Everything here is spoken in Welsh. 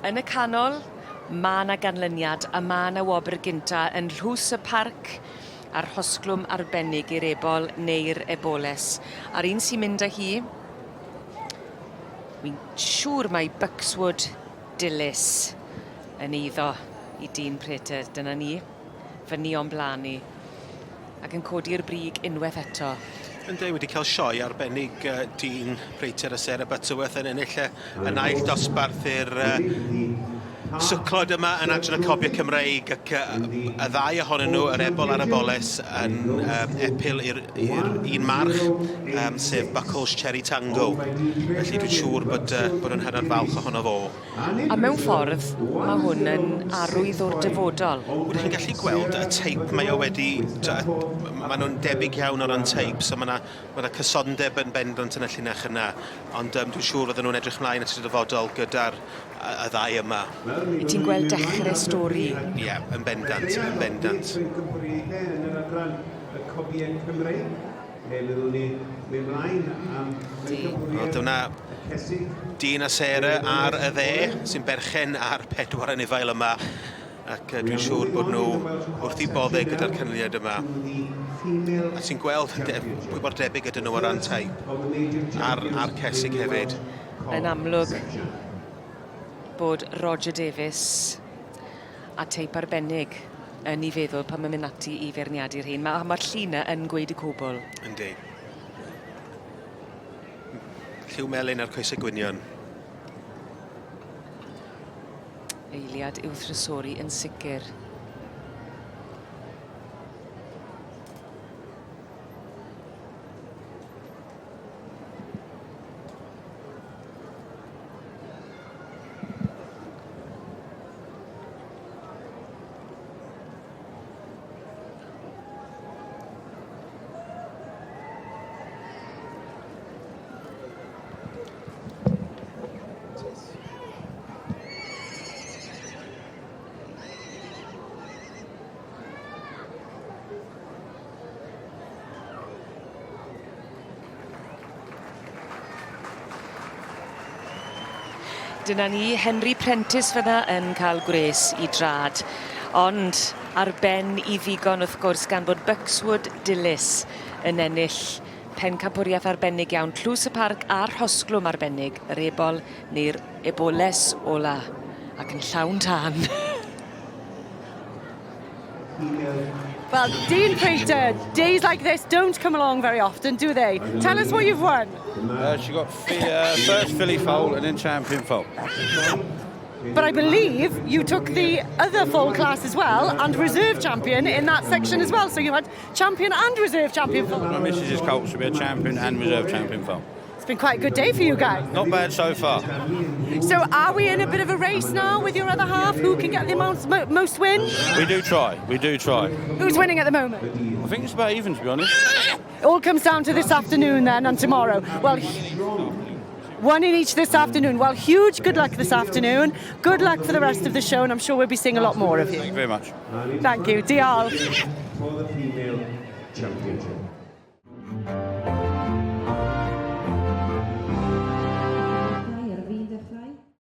Yn y canol, ma' 'na ganlyniad a ma' 'na wobr gynta yn Nhlws y Parc a'r rhosglwm arbennig i'r ebol neu'r eboles. A'r un sy'n mynd â hi, wi'n siŵr mai Buckswood Dilys yn eiddo i dîm Prater. Dyna ni, fyny o'n blaen ni. Ac yn codi'r brig unwaith eto. Yndi, wedi cael sioe arbennig uh, dyn Prater a Sarah Butterworth yn ennill y, y naill dosbarth i'r uh, swclod yma yn adran y Cobiau Cymreig ac uh, y ddau ohonyn nhw, yr ebol a'r eboles, yn um, epil i'r un march, um, sef Buckles Cherry Tango. Felly dwi'n siŵr bod, uh, bod yn hynod falch ohono fo. A mewn ffordd, mae hwn yn arwydd o'r dyfodol. Ydych chi'n gallu gweld y teip mae o wedi... Maen nhw'n debyg iawn o ran teip, so mae yna ma cysondeb yn bendant yn y llinach yna. Ond um, dwi'n siŵr fydden nhw'n edrych mlaen at y dyfodol gyda'r y ddau yma. Wyt ti'n gweld dechrau stori? Ie, yeah, yn bendant, yn bendant. Y cobiau Cymreig. Lle fyddwn ni mynd mlaen am Wel, dyna Dean a Sarah ar y dde, sy'n berchen ar pedwar anifail yma, ac dwi'n siŵr bod nhw wrth i bodde gyda'r canlyniad yma. A ti'n gweld pwy mor debyg ydyn nhw o ran teip, a'r, ar cesig hefyd. Yn amlwg bod Roger Davies a teip arbennig yn 'i feddwl pan ma'n mynd ati i feirniadu'r hyn. Ma' ma'r llun 'na yn gweud y cwbl. Yndi. Lliw melyn a'r coesau gwynion. Eiliad i'w thrysori yn sicr. Dyna ni, Henry Prentice fynna yn ca'l gwres i drad. Ond ar ben 'i ddigon wrth gwrs gan fod Buckswood Dilys yn ennill pencampwriaeth arbennig iawn, Tlws y Parc a'r rhosglwm arbennig, yr ebol neu'r eboles ola, ac yn llawn tân. Well, Dean Prater, days like this don't come along very often, do they? Tell us what you've won. She got first filly foal and then champion foal. But I believe you took the other foal class as well and reserve champion in that section as well. So you had champion and reserve champion foal. My missus' colts will be a champion and reserve champion foal. It's been quite a good day for you guys. Not bad so far. So are we in a bit of a race now with your other half? Who can get the most, most wins? We do try, we do try. Who's winning at the moment? I think it's about even, to be honest. It all comes down to this afternoon then and tomorrow. Well, one in each this afternoon. Well, huge good luck this afternoon. Good luck for the rest of the show, and I'm sure we'll be seeing a lot more of you. Thank you very much. Thank you. Diolch. For the female championship.